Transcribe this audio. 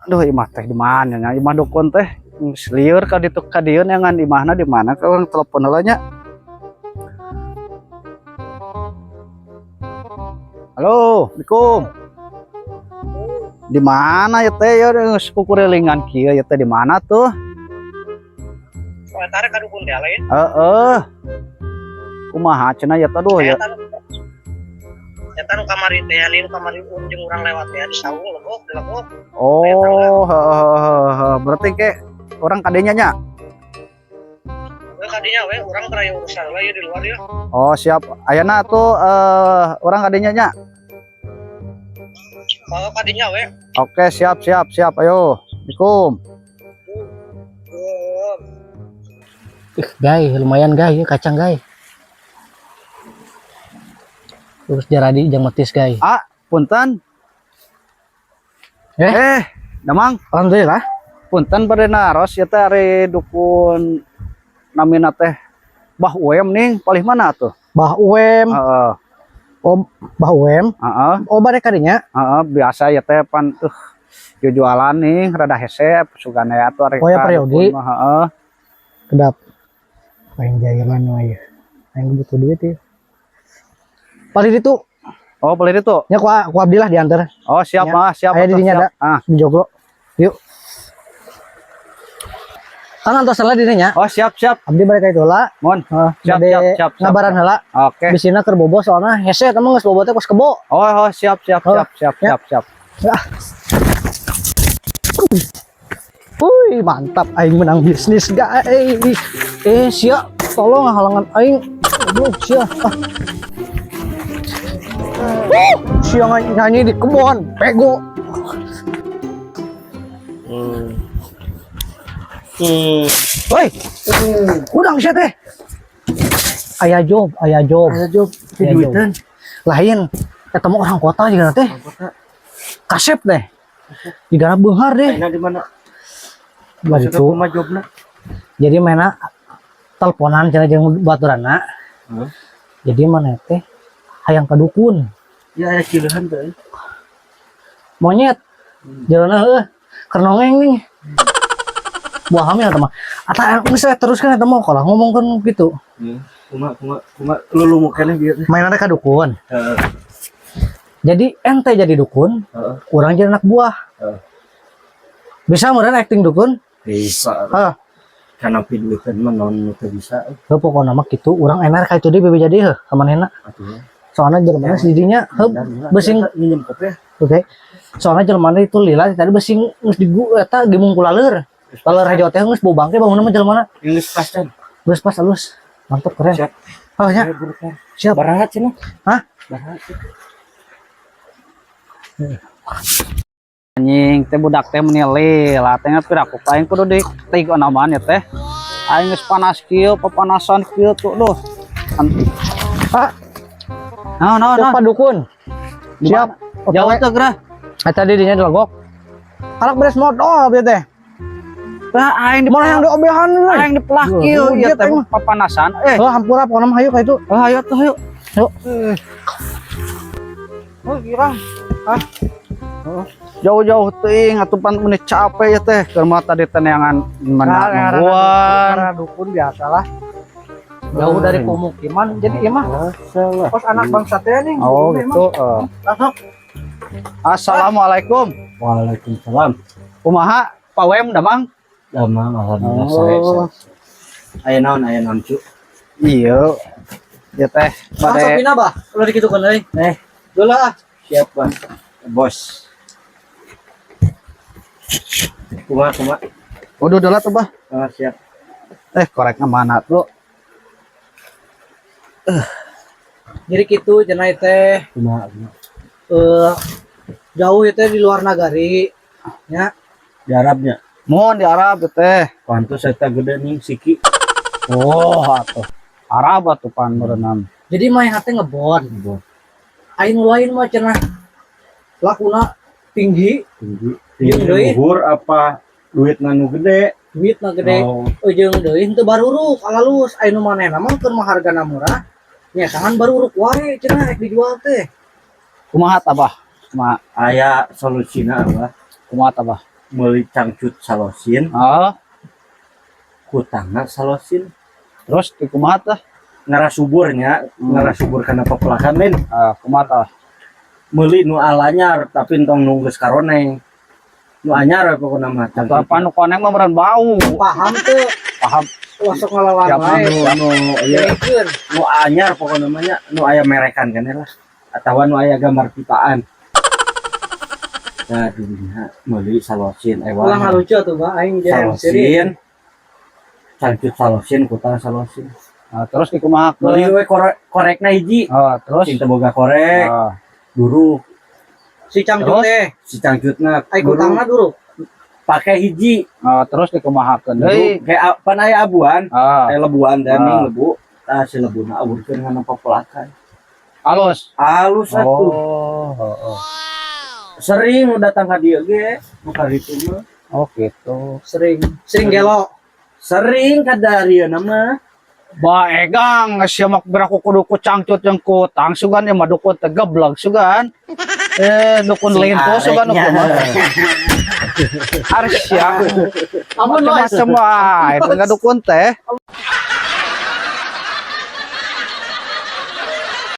Aduh, imah teh di mana nya? Imah dukun teh geus lieur ka ditu ka dieu ngan imahna di mana, ka urang telepon heula nya. Halo, Assalamualaikum. Di mana ya teh ya, geus kukurilingan kieu ya teh, di mana tuh? Tarik ka dukun teh lain. Heeh. Kumaha cenah ya teh, duh ya. Eta nu kamari teh, nu kamari jeung urang lewat teh di saung legok, di legok. Oh, heeh, heeh. Berarti ke urang kadinya nya. We kadinya we, urang keur aya urusan lah ya di luar ya. Oh, siap. Ayeuna tuh urang kadinya nya. Oh, kadinya we. Oke, siap siap siap. Ayo. Assalamualaikum. Gay, lumayan gay, kacang gay. Terus jaradi jang metis gay. Ah, punten. Eh? Eh, Damang, Alhamdulillah. Punten bade naros ya teh, ari dukun namina teh Bah Uem nih, palih mana tuh? Bah Uem. Heeh. Oh, Bah Uem. Heeh. Oh, bade kadinya. Heeh, biasa ya teh pan jualan nih rada hese sugana atuh ari Oh, ya, ka peryogi. dukun mah, heeh. Kedap. Aing jailan wae. Aing butuh duit ya. Palih ditu. Oh, palih ditu. Nya ku abdi lah diantar. Oh, siap Ya. ah, siap. Aya di atuh, dinya siap. da. Ah. Di joglo. Yuk. Kan antos heula dirinya. Oh, siap, siap. Abdi balik ka itu heula. Mon. Heeh, Siap, bade siap, siap, siap. ngabaran heula. Oke. Bisina keur bobo soalna hese eta mah geus bobo teh kos kebo. Oh, siap, siap, Oh, siap, siap, ya. siap, siap. Ah. Wih, mantap aing menang bisnis, guys. Eh, sia, tolong halangan aing. Aduh, sia. Ah. Sia nyanyi di kebon, bego. Woi, udang sia teh. Aya job, aya job. Aya job, Aya job. duitan. Lain, eta mah orang kota juga teh. Kasep deh. Di beunghar deh. Ayeuna di mana? Buat itu. Kumaha jobna? Jadi mana teleponan cenah jeung baturanna. Hmm. Jadi mana teh hayang ka dukun. Ya aya cileuhan teh. Monyet. Jalanna heuh keur nongeng nih. Buah hamil eta mah. Ata geus saya teruskan eta mah kalau ngomongkeun gitu. Kumaha kumaha kumaha lulu keneh bieu teh. Mainannya ka dukun. Heeh. Jadi ente jadi dukun, Heeh. urang jadi anak buah. Heeh. Bisa meureun acting dukun? Bisa. Heeh. Karena duitan mah naon nu teu bisa. Heuh, pokokna mah kitu urang enak ka itu deui bebe jadi heuh ka manehna. Atuh. Soalnya jelema didinya heuh besing. Minjem kopi ya. Oke. Soalnya jelema itu lila tadi besing geus digu eta gemung ku laleur. Laleur hejo teh geus bau bangke bangunna mah jelema. Geus pas kan. Geus pas halus. Mantap, keren. Siap. Oh ya, siap. Barahat cenah. Hah? Barahat. Anjing teh budak teh meni lila teh piraku aing kudu di naman ya teh. Aing geus panas kieu, papanasan kieu tuh duh. Pak, Nah, nah, nah. siapa dukun? Siap. Jauh teh gerah. Eta di dinya dilegok. Kalak beres modal bieu teh. Lah aing di Mana yang diobehan we? Aing dipelak kieu ieu teh papanasan. Eh, Oh, hampura pokona mah hayu ka itu. Oh, ayo tuh, ayo. Yuk. Oh, kira. Ah. Jauh-jauh teuing atuh pan meni capek ya teh. Keur mah tadi teh neangan mana nungguan. Karena dukun biasalah. Jauh dari pemukiman, jadi ieu mah kos anak bangsa teh nih. Oh, gitu. Eh. Langsung. Assalamualaikum. Waalaikumsalam. Kumaha Pak Wem, damang? Damang, alhamdulillah Oh. sae. Aya naon cu? Iya. Ya teh, Ah, bade sopina bah, ulah dikitukeun euy. Eh, Dulu ah. siap, Bang. Bos. Kumaha kumaha? Udah udah lah tuh, Bah. Oh, siap. Eh, koreknya mana tuh? Jadi kitu cenah teh Kumaha kumaha? eh jauh itu di luar nagari ya. Di Arabnya. Mohon di Arab tuh teh. Pantes eta gede nih siki. Oh, atuh. Arab atuh pan merenam. Jadi mah yang teh ngebon. Aing lain mah cenah lakuna tinggi. Tinggi. Jeung Tinggi deui. luhur apa duit nu gede? Duit na gede. Oh, Jeung deui henteu baruruk alalus aya nu manehna mah keur mah hargana murah nya tangan baruruk wae cenah rek dijual teh. Kumaha tah, Bah? Kumaha Aya solusina apa? Kumaha tah, Bah? Meuli cangcut salosin, Ah, kutangna salosin. Terus di kumaha tah? Ngarasuburnya, ngarasubur kana pepelakan lain. Ah, kumaha tah? Meuli nu alanyar tapi entong nu geus karoneng. Nu anyar we pokona mah Atau cangcut. apa nu koneng mah meureun bau. Paham tuh. Paham. Masuk ngelawan Siap, wae. Nu nu ieu Dengekeun. Nu anyar pokona mah nya, nu aya merekan kan lah atawa nu aya gambar pipaan. Nah, dunia meuli salosin Ulah ewan. ngalucu tuh, Pak, aing jeung Salosin. Cangcut salosin, kutang salosin. Ah, terus di kumaha? Meuli we korek, korekna hiji. Ah, terus Sing teu boga korek, ah, duruk. Si cangcut Terus? teh. Si cangcutna Ai duruk. kutangna duruk. Pake hiji. Ah, terus dikumahakeun deui. Duruk. Kayak pan aya abuan, Ah, aya lebuan dan Ah. ning lebu. Tah, si lebuna aburkeun kana pepelakan. Halus. Halus atuh. Oh, heeh. Sering datang ka dieu ge, nu ka ditu mah. Oh, gitu. Sering sering gelo. Sering ka darieuna mah. Ba egang sia mah beraku kudu ku cangcut yang kutang sugan ya mah dukun teh geblek sugan. Eh, dukun Sing lintu sugan areknya. kumaha. Arsya. Amun Macam-macam wae, enggak dukun teh.